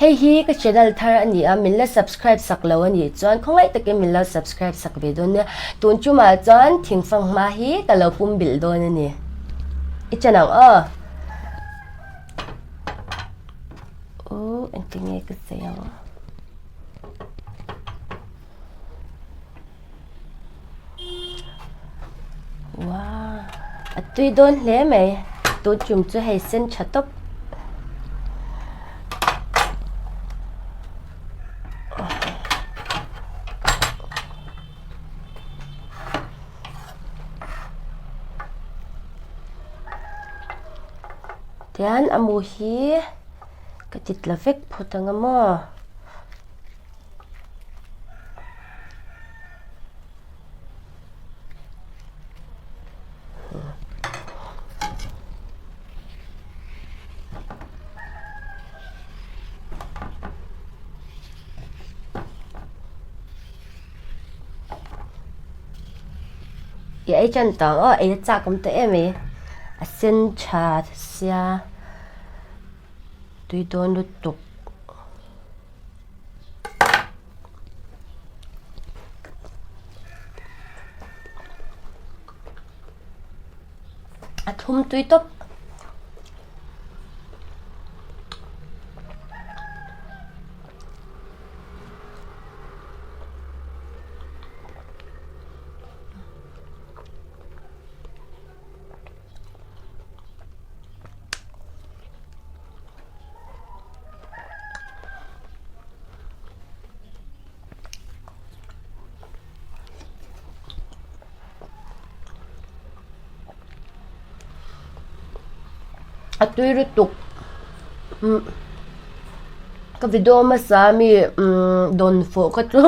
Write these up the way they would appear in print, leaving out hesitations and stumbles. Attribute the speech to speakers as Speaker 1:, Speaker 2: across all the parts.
Speaker 1: Hei hi ka channel thar a ni a, min la subscribe sak lo a nih chuan khawngaih takin min lo subscribe sak ve dawn nia. Tun tumah chuan thingfang hma hi ka lo pum bilh dawn a ni. I chan ang aw. Aw engtin nge ka sawi ang. Wow, a tui dawn hle mai. Tun tum chu hei sen tha tawp. Tian a mu hi ka ti tla vek phawt ang a maw. I ei tan tawh ang aw ei a chak awm tawh em mai a sen tha sia tui dawn lutuk. A thlum tui tawp. A tui lutuk umm ka video hmasa ami umm dawn fawh kha chu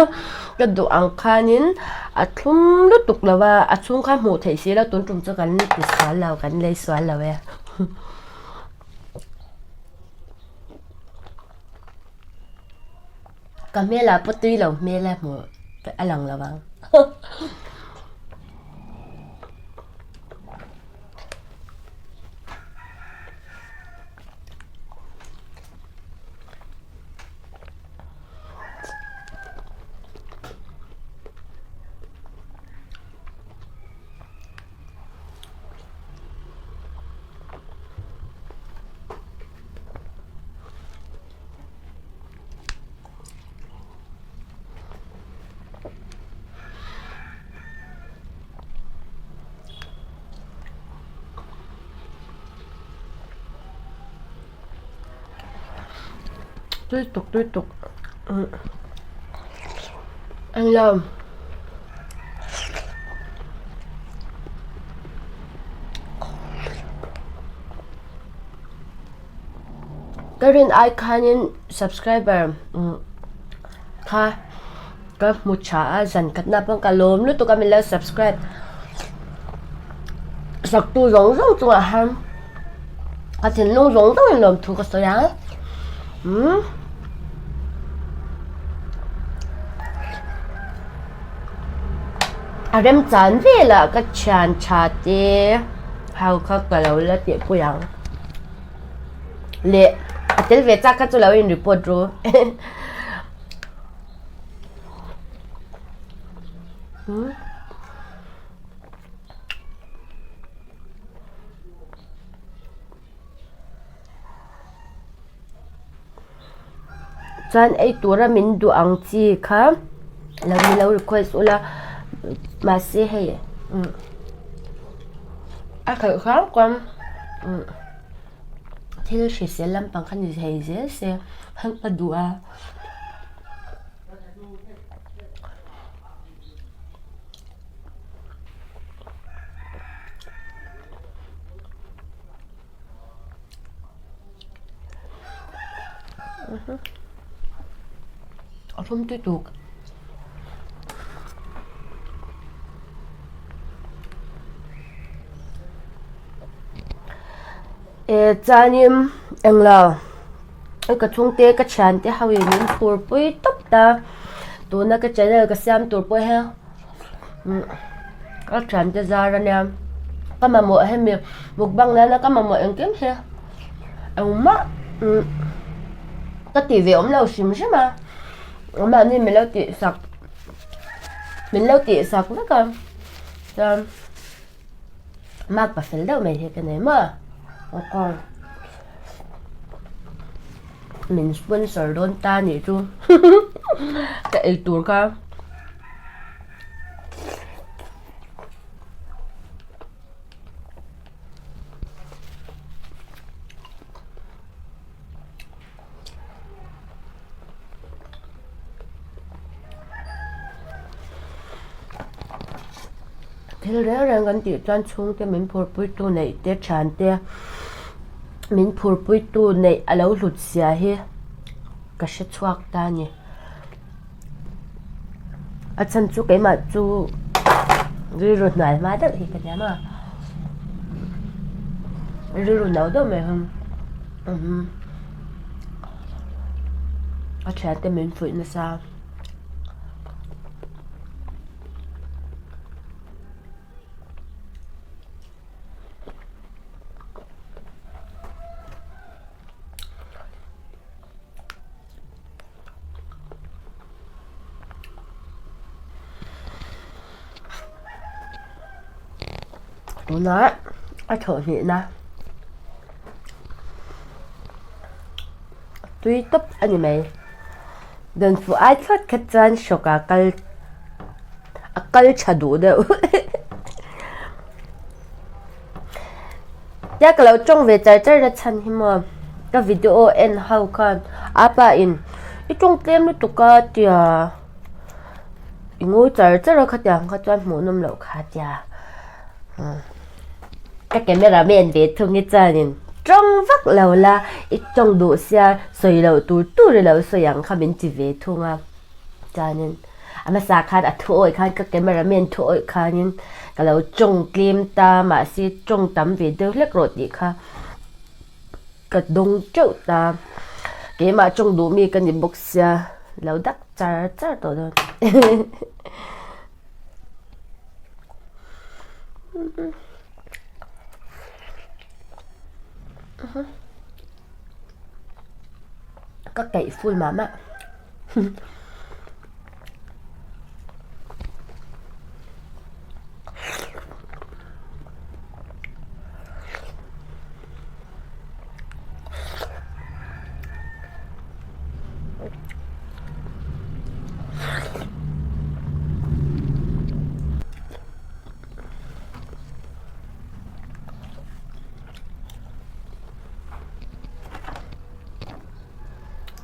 Speaker 1: ka duh ang khanin a thlum lutuk lo a a chhung kha hmuh theih si lo tun tum chu kan ti sual lo kan lei sual lo e. Ka hmelah pawh tui lo hmel a hmuh a lang lo ang. Tui tuk tui tuk englo. Ka rin ai khanin subscriber kha ka hmu tha a zan khatna pawh ka lawm lutuk a min lo subscribe sak tu zawng zawng chungah hian ka thinlung zawng zawng in lawmthu ka sawi ang umm. A remchan velah ka thian tha te ho kha ka lo la tihpui ang. Leh a tel ve chak kha chu lo in report ru. Hmm. Chuan ei tura min duh ang chi kha lo min lo request ula mahse hei umm a khalh hram kuam umm thil hrisel lampang kha ni thei zel se ka duh a. A hlum tui tuk. E chuanin englo ka chhungte ka thiante ho in min phur pui tawp ta tuna ka channel ka siam tur pawh hian Ka thiante zar ania ka mamawh hemi mukbang nana ka mamawh engkim hi engmah. Ka tih ve awm lo hrim hrim a, mahni min lo tih sak min lo tih sak vek a, chuan mark pa fel deuh mai hi ka nei maw aw min sponsor dawn ta nih chu ka eitur kha. Thil reng reng kan tih chuan chhungte min phurpuitu neih te thiante min phurpuitu neih a lo hlut zia hi ka hre chhuak ta a ni. A chhan chu keimah chu rilru hnuai hma deuh hi ka nia maw rilru no deuh mai hi a thiante min fuih nasa. Tunah a thawh hnihna tui tawp a ni mai dawnfu ai thlawt kha chuan hrawk ah kal a kal tha duh deuh Tia ka lo tawng ve char char na chhan hi maw ka video en ho khan apa in i tawng tlem lutuk a tia i ngawi char char a khatiang kha chuan hmuh nawm loh kha tia ka camera man ve thung hi chuanin tawng vak lo la i tawng duh sia sawi loh tur tur i lo sawi ang kha min ti ve thung a chuanin. A hmasa khan a thu awih khan ka camera man thu awih khanin ka lo tawng tlem ta mahse tawng tam ve deuh hlek rawh tih kha ka dawng teuh ta keimah tawng duh mi ka ni bawk sia lo dak char char tawh dawn. Ka kaih full mah mah.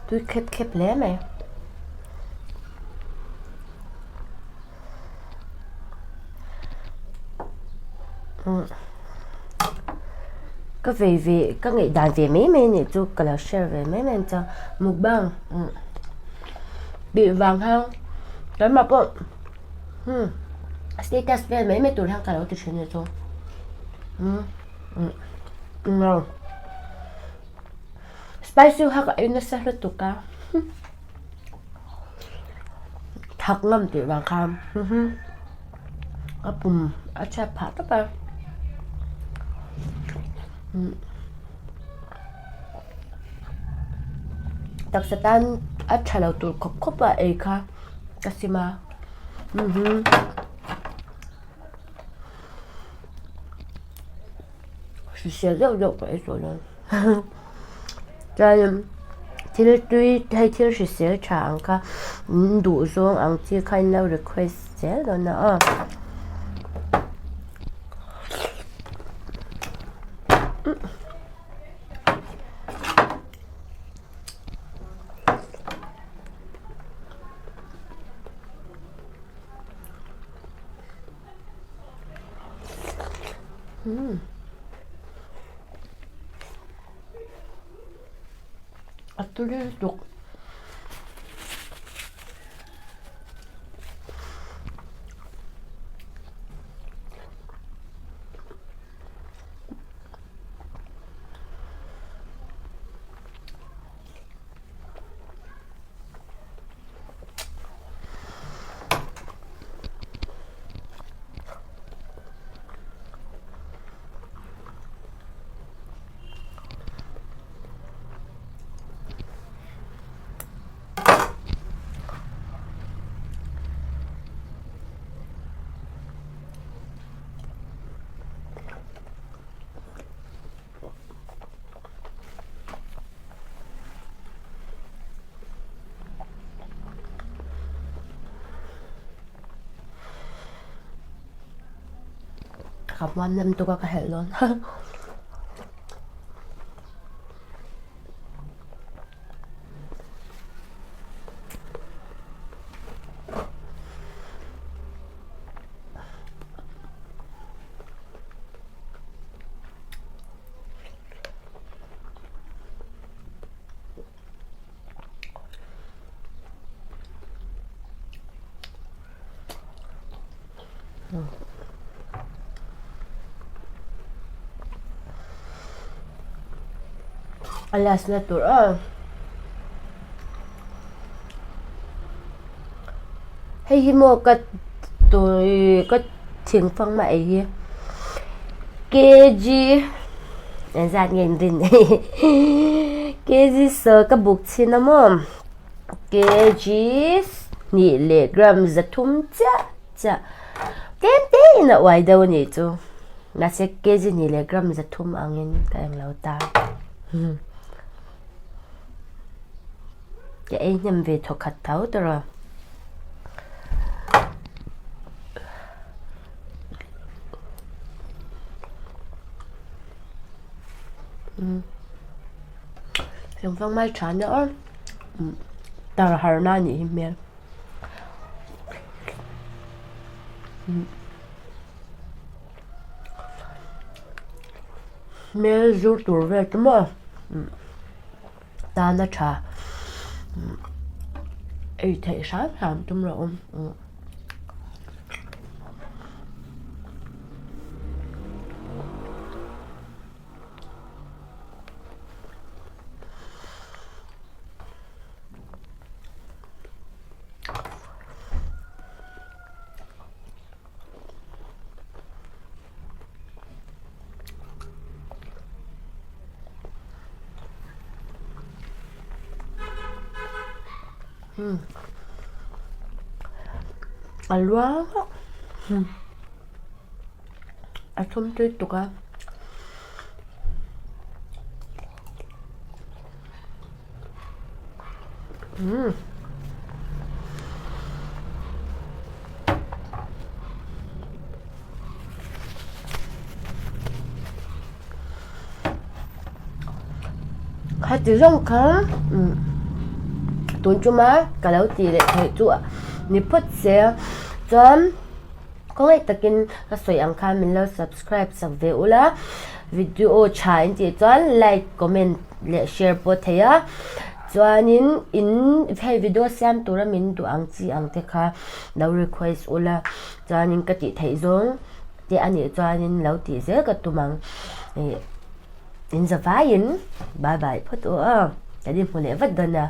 Speaker 1: Tui khep khep hle mai. Ka vei ve ka ngaih dan ve mai mai anih chu ka lo share ve mai mai ang chuan mukbang tih vang hian keimah pawh status vel mai mai tur hian ka lo ti thin anih chu. Spicy kha ka ei nasa lutuk a thak ngam tih vang khan a pum a chhiat phah tawp a taksa tan a tha lo tur khawp khawp a ei kha ka sim a. Hrisel deuh deuh ka ei tawh dawn chuanin thil tui hei thil hrisel tha ang kha min duh zawng ang chi kha in lo request zel dawn a aw. A tui lutuk. Ka hmuam nem tuk a ka helh dawn. A last na tur aw. Hei hi maw ka tui ka thingfang mah ei hi kg engzat nge in rin kg saw ka buk chhin a maw kg hnih leh gram zathum chiah chiah tlem te in a uai deuh a nih chu mahse kg hnih leh gram zathum angin ka englo ta. Ka ei hnem ve thaw khat tho tawh a. Engvang mai tha nia aw tar har na anih hi hmel. Hmel zur tur vel te maw tana tha ei theih hram hram tum rawh u. A luang a a thum tui tuk a. Heti zawng kha tun tuma ka lo tih leh theih chu ni phawt se chuan khawngaih takin ka sawi ang khan min lo subscribe sak ve ula video tha in tih chuan like comment leh share pawh thei a chuanin in hei video siam tura min duh ang chi ang te kha lo request ula chuanin ka tih theih zawng te a nih chuanin lo tih zel ka tum ang ih in za vaiin bye bye phawt u aw kan inhmu leh vat dawn a.